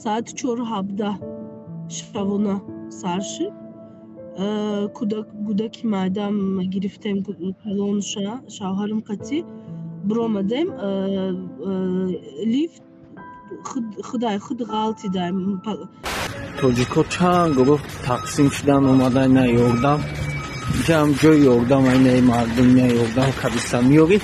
Соати 4:17 шабона сар шуд. Кӯдаки майдам гирифтем, калонша, шавҳарам қатӣ биромадем. Лифт худай худ ғалтида. Тоҷикҳо чанд гурӯҳ тақсим шудан, омадан на ёрдам. Ҷам ҷои ёрдам, айнаи мардум на ёрдам кадиста меёрӣ.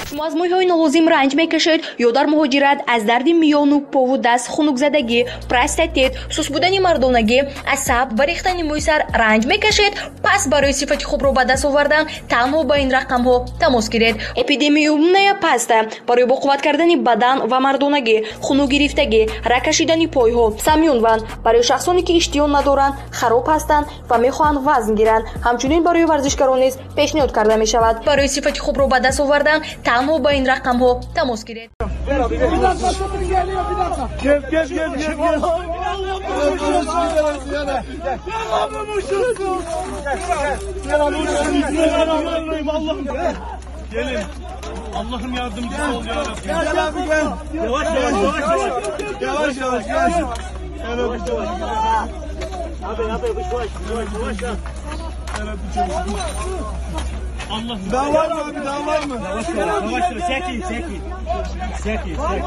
Шумо аз мӯйҳои нолозим ранҷ мекашед ё дар муҳоҷират аз дарди миёну пову даст, хунукзадагӣ, простатит, сус будани мардонагӣ, асаб ва рехтани мӯи сар ранҷ мекашед? Пас барои сифати хубро ба даст овардан танҳо ба ин рақамҳо тамос гиред. Эпидемиумная паста барои боқувват кардани бадан ва мардонагӣ, хунукгирифтагӣ, раг кашидани пойҳо, самюнван барои шахсоне ки иштиён надоранд, хароб ҳастанд ва мехоҳанд вазн гиранд, ҳамчунин барои варзишгарон низ пешниҳод карда мешавад. Барои сифати хубро ба даст овардан танҳо ба ин рақамҳо тамос гиред. Gelin. Allah'ım yardımcısı ol ya Rabbim. Gel abi gel. Yavaş yavaş yavaş yavaş. Yavaş yavaş yavaş. Yavaş yavaş. Abi abi yavaş yavaş yavaş yavaş. Allah. Daha var mı abi? Daha var mı? Yavaş yavaş yavaş. Çekin çekin. Çekin. Var.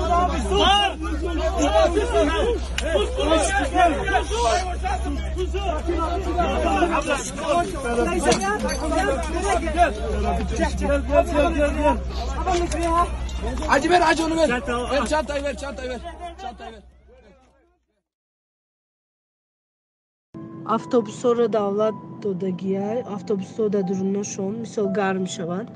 Hacı ver, hacı onu ver. Ver çantayı, ver çantayı, ver. Çantayı ver. Автобусҳоро давлат додагиай, автобусҳо дар дуруношон мисол гарм шаванд.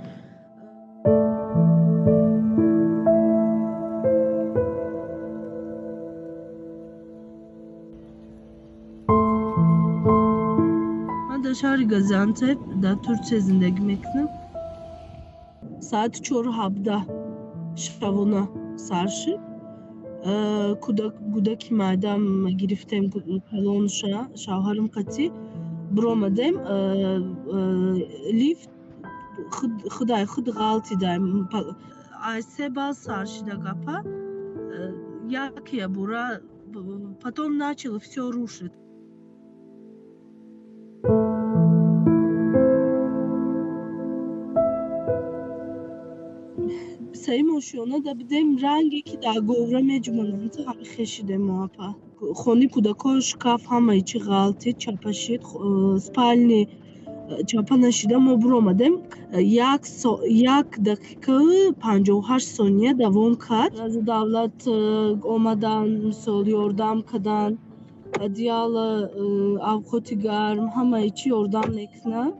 Ман дар шаҳри Газиантеп дар Турсия зиндагӣ мекунам. Соати 4:17 шабона сар шуд. Кӯдаки майдам гирифтем, калонша, шавҳарам қатӣ биромадем. Лифт худай худ ғалтида. Ай се бал сар шида гапа. Як ябура потом начало всё рушить. Саим ошёна да бидем, ранге ки дар говра меҷумонанд, ҳами хешидем мо апа. Хони кӯдакҳо шкаф ҳамаи чи ғалтид, чапа шид, спальни чапа нашида мо биромадем. 1 дақиқаю 58 сония давом кард. Аз давлат омадан, мисол ёрдам кардан, одеяло, авқоти гарм, ҳамаи чи ёрдам мекунанд.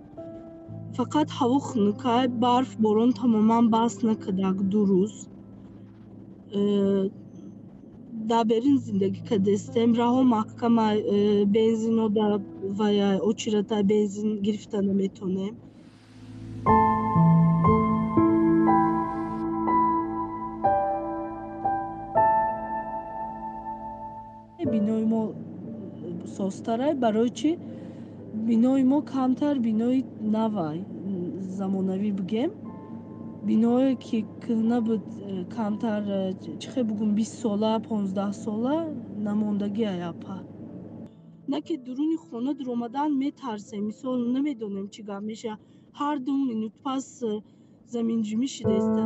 Фақат ҳаво хунукай, барф, борон тамоман бас накардак 2 рӯз. Дар берун зиндагӣ кардастем, раҳо маҳкамай, бензино дар вая очередь бензин гирифта наметонем. Бинои мо созтарай, барои чӣ бинои мо камтар бинои навай, замонавӣ бигем. Биное ки кӯҳна буд, камтар, чӣ хел бугум, 20 сола, 15 сола намондагӣ аяпа. На ки дуруни хона дуромадан метарсем, мисол намедонем чӣ гап меша. Ҳар 2 минут пас заминҷунбӣ шидаиста.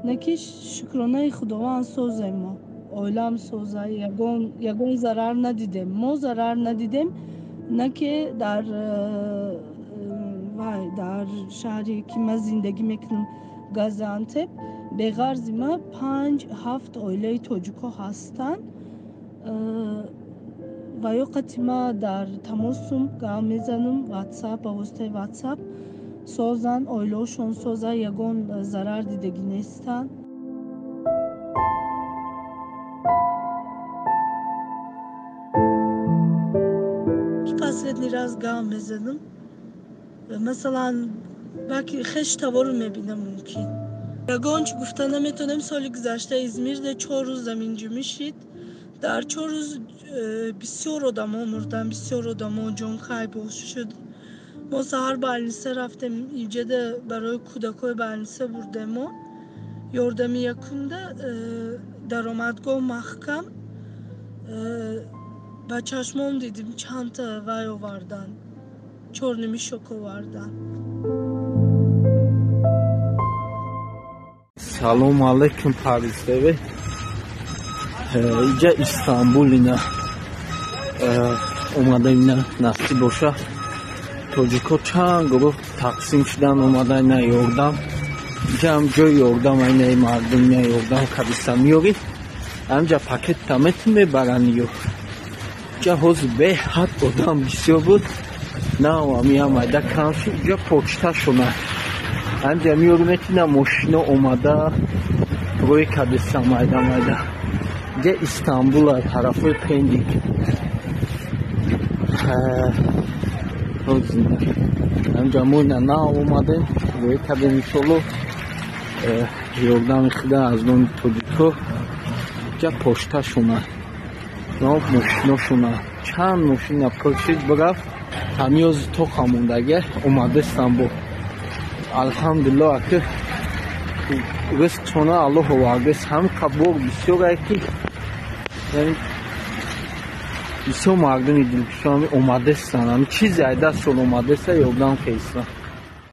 На ки шукронаи Худованд созем мо. Оилаам соза, ягон зарар надидем. Мо зарар надидем, на ки дар вай дар шаҳре ки ман зиндагӣ мекунам, Газиантеп, беғарзи ман панҷ ҳафт оилаи тоҷикҳо ҳастанд. Ва ё қати ман дар тамосум, гап мезанам, ватсап, ба воситаи ватсап созанд, оилаҳошон соза, ягон зарар дидагӣ нестанд. Последний раз гап мезанам. Масалан, баки хеш тавору мебинам мумкин. Ягон чӣ гуфта наметонем. Соли гузашта Измирда 4 рӯз заминҷунбӣ шид. Дар 4 рӯз бисёр одамо мурданд, бисёр одамо ҷонхайб шуд. Мо саҳар балниса рафтем, инҷада барои кӯдакҳои балниса бурдемо. Ёрдами якумда даромадгоҳ маҳкам, ба чашмом дидим, чандта вай овардан, чёрный мешок овардан. Салому алайкум, Парвиз ТВ. Иҷа Истанбул ина омада, ина насиб боша. Тоҷикҳо чанд гурӯҳ тақсим шудан, омада ина ёрдам. Иҷа ҳам ҷои ёрдам, ина мардум ина ёрдам кадиста меёрӣ. Ҳамҷа пакетта метун мебаранд ё. Иҷа ҳозир беҳад одам бисёр буд. Нав ҳамиам майда кам шуд. Иҷа почта шуна. Ҳамҷа меёрӣ метина мошино омада рӯи кадиста майда майда. Иҷа Истанбул тарафҳои Пендик. Ҳамҷа мо ина нав омадем, рӯи кадем иншолло. Ёрдами худа аз номи тоҷикҳо. Иҷа почта шуна. Мошино шуна. Чанд мошина пур шид бирафт. Ҳамиёзи тоқа мондага омадастам бо. Алҳамдулиллоҳ, аки ризқшона Аллоҳ овардааст. Ҳам қабор бисёр ки, яъне бисёр мардуми дилкушон омадастанд. Ҳами чизе ай дастшон омадаста, ёрдам кардастанд.